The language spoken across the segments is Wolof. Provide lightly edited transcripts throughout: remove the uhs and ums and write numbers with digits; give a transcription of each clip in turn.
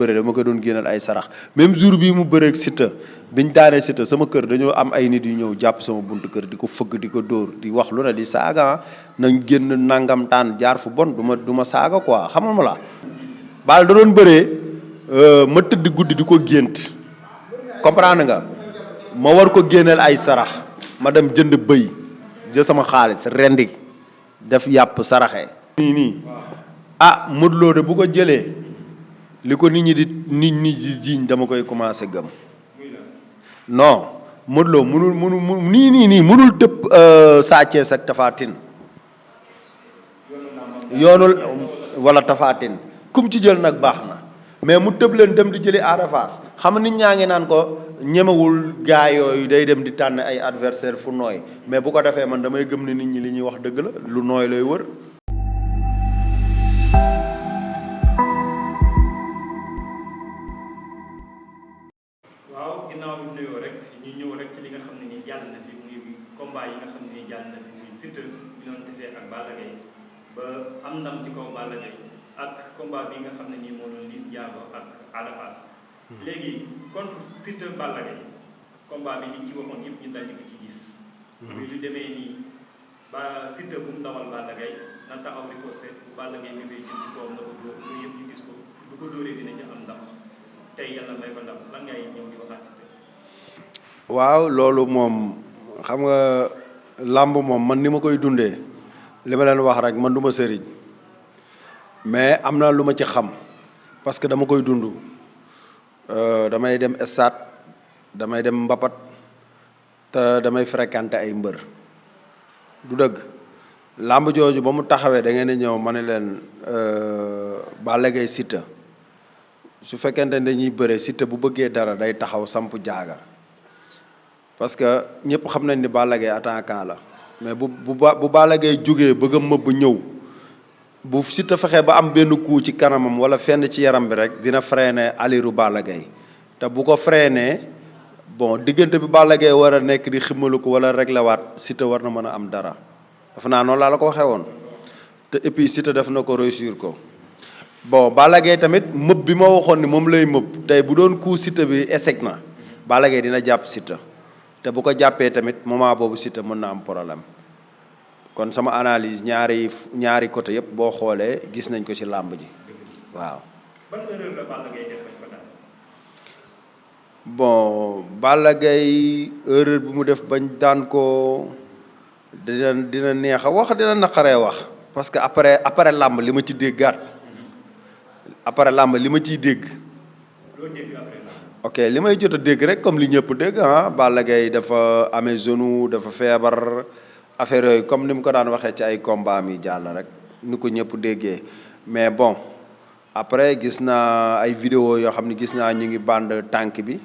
bëre dama ko doon génnal ay sarax même jour bii mu bëreeg Siteu biñ daanee Siteu sama kër dañoo am ay nit yu ñëw jàpp sama buntu kër di ko fëgg di ko dóor di wax lu ne di saaga nañ génn nangam taan jaar fu bon du ma saaga quoi xamal ma la Balla da doon bëree ma tëdd guddi di ko gént comprendre nga ma war ko génneel ay sarax ma dem jënd bëy jël sama xaalis rendi def yàpp saraxe nii Modou Lo de bu ko jëlee li ko nit ñi di jiiñ dama koy commencé gëm non Modou Lo munul nii munul tëb Sa Thiès ak Tapha Tine yoonul wala Tapha Tine kum ci jël nag baax na mais mu tëb leen dem di jëli Ada Fass xam nit ñaa ngi naan ko ñemewul gaa yooyu day dem di tànn ay adversaire fu nooy mais bu ko defee man damay gëm ne nit ñi li ñuy wax dëgg la lu nooy lay wër. waaw ginnaaw bi nuyoo rek ñu ñëw rek ci li nga xam ne nii jàll na fi muy combat yi nga xam ne nii jàll na fi muy Siteu bi doon gisee ak Balla Gaye ba am ndam ci kaw Balla Gaye ak combat bi nga xam ne nii moo doon Liss Ndiago ak Ada Fass léegi contre Siteu Balla Gaye combat bi liñ ci waxoon yëpp ñu daldi ko ci gis muy lu demee nii ba Siteu bu mu dawal Balla Gaye na taxaw di posté bu Balla Gaye mi bay jëm ci kawam na ko dóor loolu yëpp ñu gis ko bu ko dóoree dina ci am ndam tey yàlla may ko ndam lan ngay ñëw di waxaat Siteu. waaw loolu moom xam nga làmb moom man ni ma koy dundee li ma leen wax rek man du ma sëriñ mais am na lu ma ci xam parce que dama koy dund damay dem stade damay dem mbapat te damay fréquenter ay mbër du dëgg làmb jooju ba mu taxawee da ngeen di ñëw ma ne leen Balla Gaye Siteu su fekkente ne dañuy bëre Siteu bu bëggee dara day taxaw samp jaaga parce que ñëpp xam nañ ni Balla Gaye attaquant la mais bu Balla Gaye jógee bëgg a mëbb ñëw bu Siteu fexee ba am benn coup ci kanamam wala fenn ci yaram bi rek dina freiner aliru Balla Gaye te bu ko freiner bon diggante bi Balla Gaye war a nekk di ximmalu ko wala régler waat Siteu war na mën a am dara dafa naa noonu laa la ko waxee woon te et puis Siteu def na ko réussir ko bon Balla Gaye tamit mëb bi ma waxoon ni moom lay mëb tey bu doon coup Siteu bi échec na Balla Gaye dina jàpp Siteu te bu ko jàppee tamit moment boobu Siteu mën na am problème kon sama analyse ñaari côté yëpp boo xoolee gis nañ ko ci làmb ji waaw. ban erreur la Balla Gaye def fa daal. bon Balla Gaye erreur bi mu def bañ daan ko dina neex a wax dina naqaree wax parce que après làmb li ma ci déggaat après làmb li ma ciy dégg. loo dégg après làmb. ok li may jot a dégg rek comme li ñëpp dégg Balla Gaye dafa amee genou dafa feebar. affaire yooyu comme ni mu ko daan waxee ci ay combat mi jàll rek ni ko ñëpp déggee mais bon après gis naa ay vidéo yoo xam ne gis naa ñu ngi bande tànk bi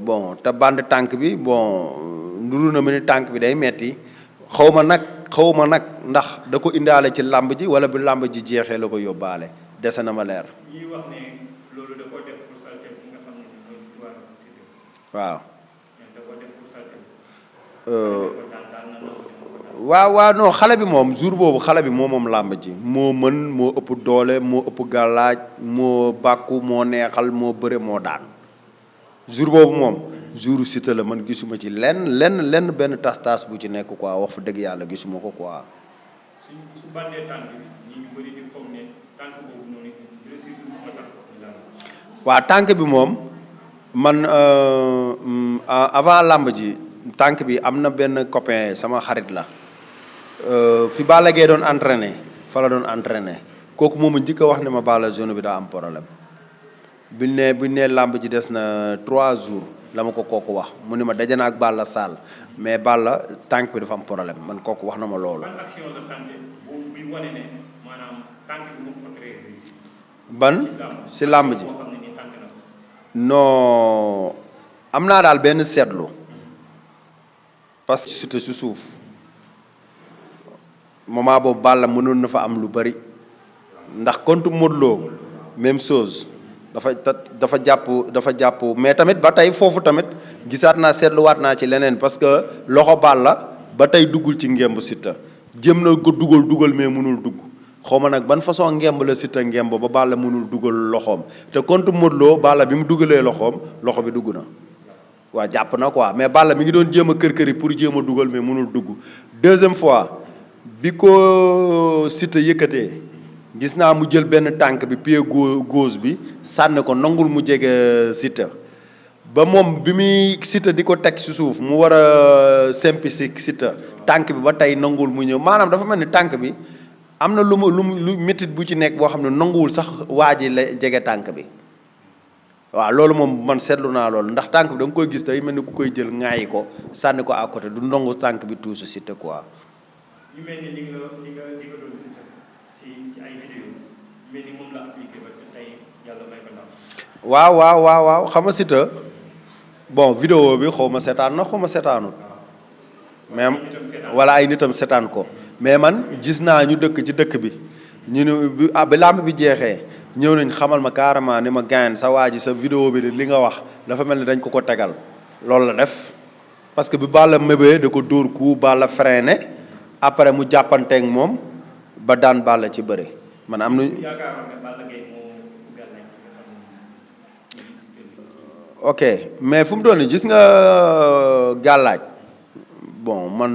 bon te bande tànk bi bon nduru na ma ni tànk bi day metti xaw ma nag ndax da ko indaale ci làmb ji wala bu làmb ji jeexee la ko yóbbaale dese na ma leer. ñi wax ne loolu da ko def pour saltel ki nga xam ne mooy pouvoir Siteu. waaw. da ko def pour saltel. waaw non xale bi moom jour boobu xale bi moom làmb ji moo mën moo ëpp doole moo ëpp gàllaaj moo bàkku moo neexal moo bëre moo daan jour boobu moom jouru Siteu la man gisuma ci lenn benn tas bu ci nekk quoi wax fa dëgg yàlla gisuma ko quoi. su bandee tànk bi ñi ñu bëri di foog ne tànk boobu noonu réussir du ko tax. waaw tànk bi moom man avant làmb ji tànk bi am na benn copain sama xarit la fi Balla Gaye doon entraîné fa la doon entraîné kooku moom njëkk a wax ne ma Balla zone bi daa am problème buñ ne làmb ji des na 3 jours la ma ko kooku wax mu ne ma daje na ak Balla Sall mais Balla tànk bi dafa am problème man kooku wax na ma loolu. ban action la tànk bi wane ne maanaam tànk bi moo ko créé. ban si làmb ji non am naa daal benn seetlu. parce que Siteu si suuf moment boobu Balla mënoon na fa am lu bari ndax contre Modou Lo même chose dafa jàpp mais tamit ba tey foofu tamit gisaat naa seetluwaat naa ci leneen parce que loxo Balla ba tey duggul ci ngemb Siteu jéem na ko dugal mais mënul dugg xaw ma nag ban façon ngemb la Siteu ngemb ba Balla mënul dugal loxoom te contre Modou Lo Balla bi mu dugalee loxoom loxo bi dugg na waaw jàpp na quoi mais Balla mi ngi doon jéem a kër-këri pour jéem a dugal mais mënul dugg deuxième fois bi ko Siteu yëkkatee gis naa mu jël benn tànk bi pied gauche bi sànni ko nangul mu jege Siteu ba moom bi muy Siteu di ko teg si suuf mu war a sempi si Siteu tànk bi ba tey nangul mu ñëw maanaam dafa mel ni tànk bi am na lu métit bu ci nekk boo xam ne nanguwul sax waa ji la jege tànk bi waaw loolu moom man seetlu naa loolu ndax tànk bi da nga koy gis day mel ni ku koy jël ŋaayi ko sànni ko à côté du ndongu tànk bi tuuti Siteu quoi. ñu mel ni li nga doon Siteu ci ay vidéo mel ni moom la appliqué ba tey yàlla may ko ndam. waaw xam nga Siteu bon vidéo bi xaw ma seetaan na xaw ma seetaanut même wala ay nitam seetaan ko mais man gis naa ñu dëkk ci dëkk bi ñu ne bi làmb bi jeexee ñëw nañ xamal ma carrément ni ma gaañ sa waa ji sa vidéo bi de li nga wax dafa mel ni dañ ko tegal loolu la def parce que bi Balla mébee da ko dóor ku Balla freiné après mu jàppanteeg moom ba daan Balla ci bëre man am na. ok mais fu mu doon nii gis nga gàllaaj bon man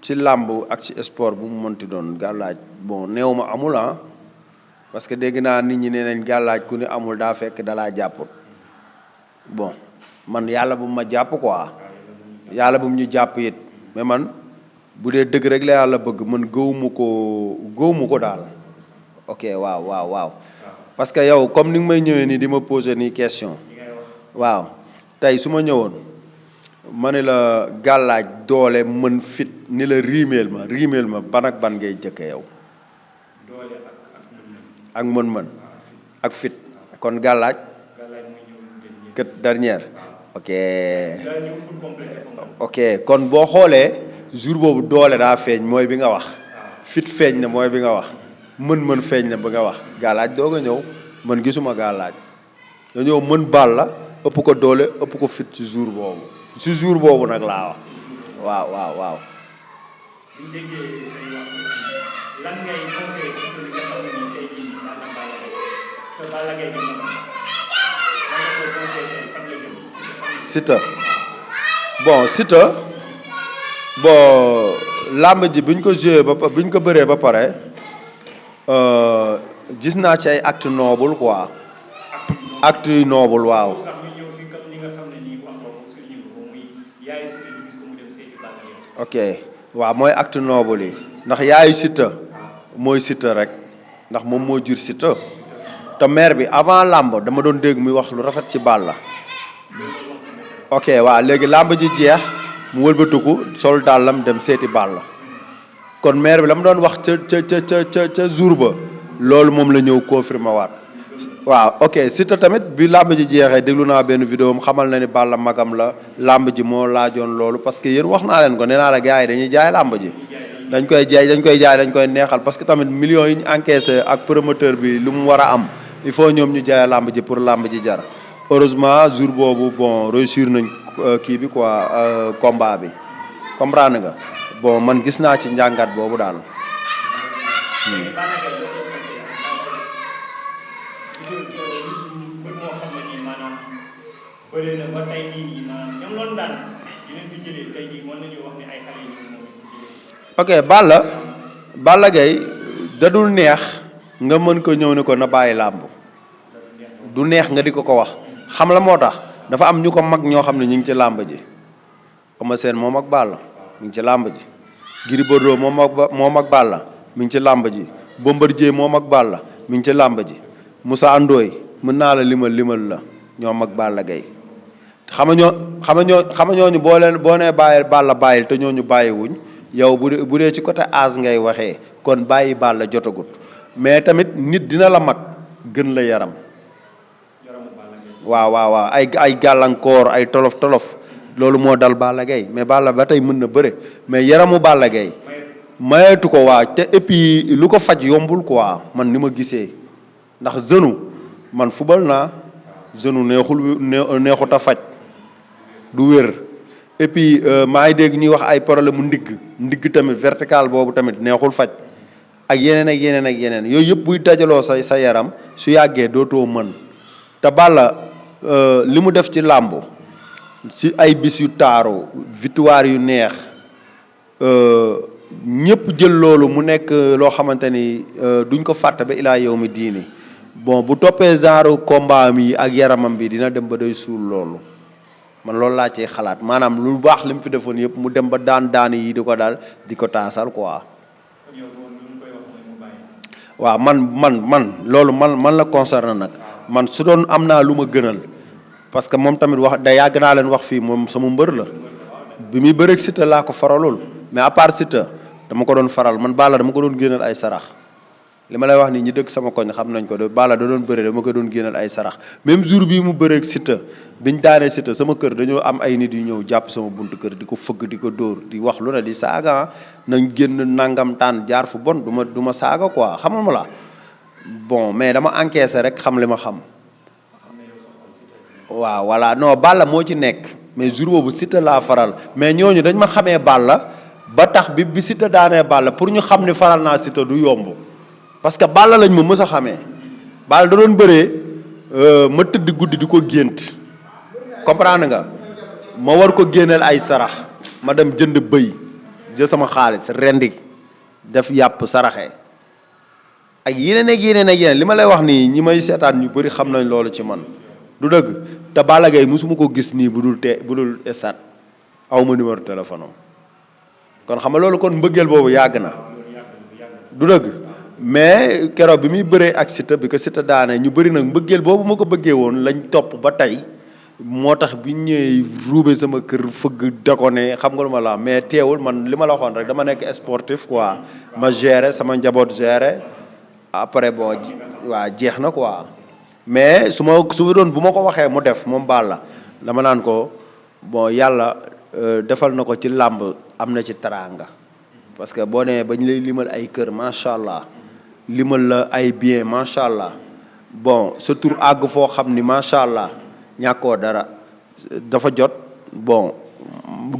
ci làmb ak ci sport bu mu mënti doon gàllaaj bon néew ma amul ah parce que dégg naa nit ñi nee nañ gàllaaj ku ne amul daa fekk dalaa jàpput bon man yàlla bu mu ma jàpp quoi yàlla bu mu ñu jàpp it mais man bu dee dëgg rek la yàlla bëgg man gëwuma ko daal ok waaw parce que yow comme ni nga may ñëwee nii di ma poser nii question waaw tey su ma ñëwoon ma ne la gàllaaj doole mën fit ni la riimeel ma ban ak ban ngay jëkke yow doole ak mën-mën ak fit kon gàllaaj kët dernière ok kon boo xoolee jour boobu doole daa feeñ mooy bi nga wax fit feeñ na mooy bi nga wax mën-mën feeñ na bi nga wax gàllaaj doog a ñëw man gisuma gàllaaj dañoo mën Balla ëpp ko doole ëpp ko fit ci jour boobu nag laa wax waaw. bu ñu déggee say wax aussi lan ngay conseillé surtout li nga xam ne nii tey jii daan na Balla Gaye te Balla Gaye dina ko lan nga koy conseillé tey fan la jëm. Siteu bon Siteu bon làmb ji bi ñu ko joué bi ñu ko bëree ba pare gis naa ci ay acte noble quoi. acte yu noble waaw. ok waaw mooy acte noble yi ndax yaayu Siteu mooy Siteu rek ndax moom moo jur Siteu te maire bi avant làmb dama doon dégg muy wax lu rafet ci Balla ok waaw léegi làmb ji jeex mu wëlbatiku sol dàllam dem seeti Balla kon maire bi la mu doon wax ca jour ba loolu moom la ñëw confirmé waat waaw ok Siteu tamit bi làmb ji jeexee déglu naa benn vidéo am xamal na ni Balla magam la làmb ji moo laajoon loolu parce que yéen wax naa leen ko nee naa la gars yi dañuy jaay làmb ji dañ koy neexal parce que tamit millions yi ñu encaissé ak promoteur bi lu mu war a am il faut ñoom ñu jaay làmb ji pour làmb ji jar heureusement jour boobu bon réussir nañ kii bi quoi combat bi comprendre nga bon man gis naa ci njàngat boobu daal. bëri na ba tey jii maanaam ñoom loolu daan dinañ fi jëlee tey jii mën nañu wax ne ay xale yu moom ok Balla Gaye dadul neex nga mën ko ñëw ni ko na bàyyi làmb du neex nga di ko wax xam la moo tax dafa am ñu ko mag ñoo xam ne ñu ngi ci làmb ji Eumeu Sène moom ak Balla mi ngi ci làmb ji Gris Bordeaux moom ak Balla mi ngi ci làmb ji Bombardier moom ak Balla mi ngi ci làmb ji Moussa Ndoye mën naa la limal la ñoom ak Balla Gaye xam nga ñooñu boo nee bàyyil Balla bàyyil te ñooñu bàyyiwuñ yow bu dee ci côté âge ngay waxee kon bàyyi Balla jotagut mais tamit nit dina la mag gën la yaram waaw ay gàllankoor ay tolof loolu moo dal Balla Gaye mais Balla ba tey mën na bëre mais yaramu Balla Gaye mayeetu ko waa te et puis lu ko faj yombul quoi man ni ma gisee ndax genou man fubal naa genou neexut a faj du wér et puis maa ngi dégg ñuy wax ay problème mu ndigg tamit vertical boobu tamit neexul faj ak yeneen ak yeneen ak yeneen yooyu yëpp buy dajaloo sa yaram su yàggee dootoo mën te Balla li mu def ci làmb si ay bis yu taaru victoire yu neex ñëpp jël loolu mu nekk loo xamante ni duñ ko fàtte ba ilaa yow mi diini bon bu toppee genre combat yi ak yaramam bi dina dem ba day suul loolu man loolu laa cee xalaat maanaam lu baax li mu fi defoon yëpp mu dem ba daan yi di ko daal di ko taasal quoi. waaw man loolu man la concerné nag man su doon am naa lu ma gënal parce que moom tamit wax da yàgg naa leen wax fii moom sama mbër la bi muy bëreeg Siteu laa ko faralul mais à part Siteu dama ko doon faral man Balla dama ko doon génnal ay sarax li ma lay wax nii ñi dëkk sama koñ xam nañ ko de Balla da doon bëre dama ko doon génnal ay sarax même jour bii mu bëreeg Siteu biñ daanee Siteu sama kër dañoo am ay nit yu ñëw jàpp sama buntu kër di ko fëgg di ko dóor di wax lu ne di saaga nañ génn nangam taan jaar fu bon du ma saaga quoi xamal ma la bon mais dama encaissé rek xam li ma xam. waaw voilà non Balla moo ci nekk mais jour boobu Siteu laa faral mais ñooñu dañ ma xamee Balla ba tax bi Siteu daanee Balla pour ñu xam ni faral naa Siteu du yomb parce que Balla lañ ma mës a xamee Balla da doon bëree ma tëdd guddi di ko gént comprendre nga ma war ko génneel ay sarax ma dem jënd bëy jël sama xaalis rendi def yàpp saraxe ak yeneen ak yeneen ak yeneen li ma lay wax nii ñi may seetaan ñu bëri xam nañ loolu ci man du dëgg te Balla Gaye mosuma ko gis nii bu dul estat aw ma numéro téléphone am kon xam nga loolu kon mbëggeel boobu yàgg na du dëgg mais keroog bi muy bëree ak Siteu bi ko Siteu daane ñu bëri nag mbëggeel boobu ma ko bëggee woon lañ topp ba tey moo tax bi ñëwee ruube sama kër fëgg dakone xam nga lu ma la mais teewul man li ma la waxoon rek dama nekk sportif quoi ma gérer sama njaboot gérer après bon waa jeex na quoi mais su doon bu ma ko waxee mu def moom Balla dama naan ko bon yàlla defal na ko ci làmb am na ci teraanga parce que boo nee bañ lay limal ay kër macha allah limal la ay bien macha allah bon sa tur àgg foo xam ni macha allah ñàkkoo dara dafa jot bon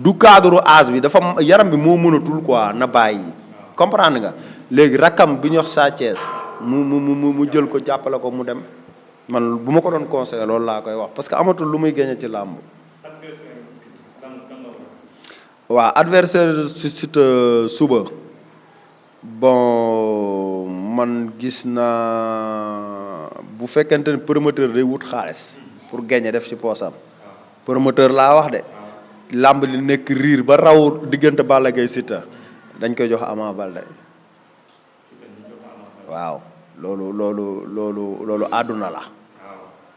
du cadre âge bi dafa yaram bi moo mënatul quoi na bàyyi comprendre nga léegi rakkam bi ñu wax Sa Thiès mu jël ko jàppale ko mu dem man bu ma ko doon conseillé loolu laa koy wax parce que amatul lu muy gagné ci làmb. waaw adversaire si Siteu suba bon man gis naa bu fekkente ne promoteur day wut xaalis pour gagner def ci poosam promoteur laa wax de làmb li nekk riir ba raw diggante Balla Gaye Siteu dañ koy jox Ama Baldé waaw loolu àdduna la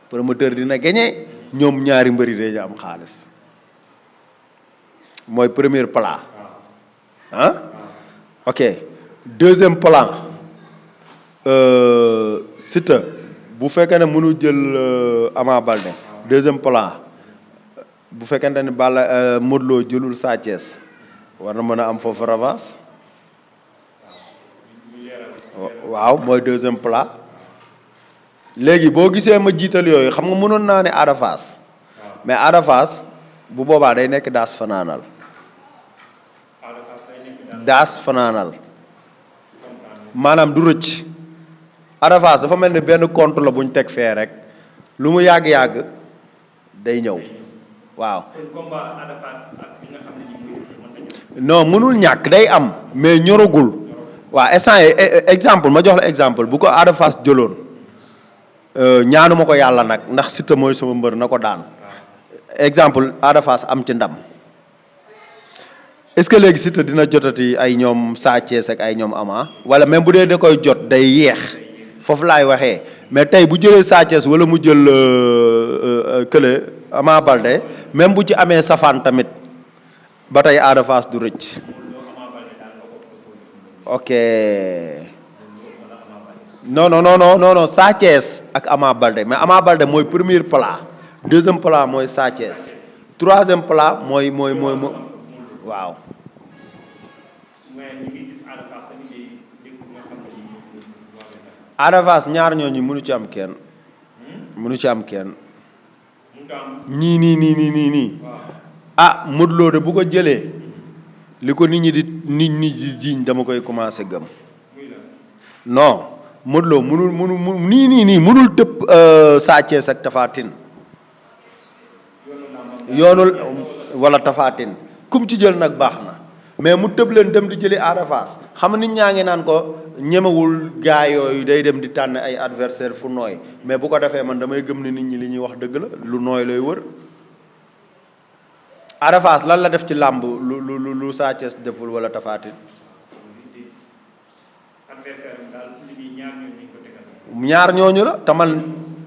promoteur dina gagner ñoom ñaari mbëri dañu am xaalis mooy premier plan ok deuxième plan Siteu bu fekkee ne mënu jël Ama Baldé deuxième plan bu fekkente ne Balla Modou Lo jëlul Sa Thiès war na mën a am foofu revanche waaw mooy deuxième plan léegi boo gisee ma jiital yooyu xam nga mënoon naa ne Ada Fass mais Ada Fass bu boobaa day nekk daas fanaanal maanaam du rëcc Ada Fass dafa mel ni benn compte la bu ñu teg fee rek lu mu yàgg-yàgg day ñëw waaw non mënul ñàkk day am mais ñoragul waaw instant yi exemple ma jox la exemple bu ko Ada Fass jëloon ñaanuma ko yàlla nag ndax Siteu mooy sama mbër na ko daan exemple Ada Fass am ci ndam est-ce que léegi Siteu dina jotati ay ñoom Sa Thiès ak ay ñoom Ama wala même bu dee da koy jot day yeex foofu laay waxee mais tey bu jëlee Sa Thiès wala mu jël kële Ama Baldé même bu ci amee safaan tamit ba tey Ada Fass du rëcc ok non Sa Thiès ak Ama Baldé mais Ama Baldé mooy premier plat deuxième plat mooy Sa Thiès troisième plat mooy waaw. Ada Fass ñaar ñooñu mënu ci am kenn. ñii nii. ah Modou Lo de bu ko jëlee li ko nit ñi di jiiñ dama koy commencé gëm. non Modou Lo munul nii munul tëb Sa Thiès ak Tapha Tine yoonul wala Tapha Tine kum ci jël nag baax na mais mu tëb leen dem di jëli Ada Fass xam nga nit ñaa ngi naan ko ñemewul gaa yooyu day dem di tànn ay adversaire fu nooy mais bu ko defee man damay gëm ne nit ñi li ñuy wax dëgg la lu nooy lay wër Ada Fass lan la def ci làmb lu Sa Thiès deful wala Tapha Tine ñaar ñooñu la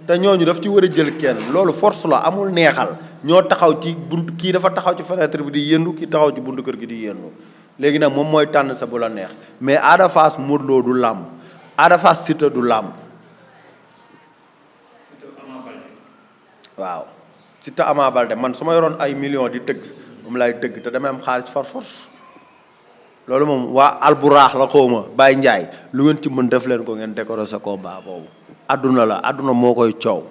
te ñooñu daf ci war a jël kenn loolu force la amul neexal ñoo taxaw ci bunt kii dafa taxaw ci fenêtre bi di yëndu kii taxaw ci buntu kër gi di yëndu léegi nag moom mooy tànn sa bu la neex mais Ada Fass Modou Lo du làmb Ada Fass Siteu du làmb waaw Siteu Ama Baldé man su ma yoroon ay millions di tëgg moom lay tëgg te damay am xaalis far force loolu moom waa alburaax la xawma Baye Ndiaye lu ngeen ci mën def leen ko ngeen décorer sa combat boobu adduna la adduna moo koy coow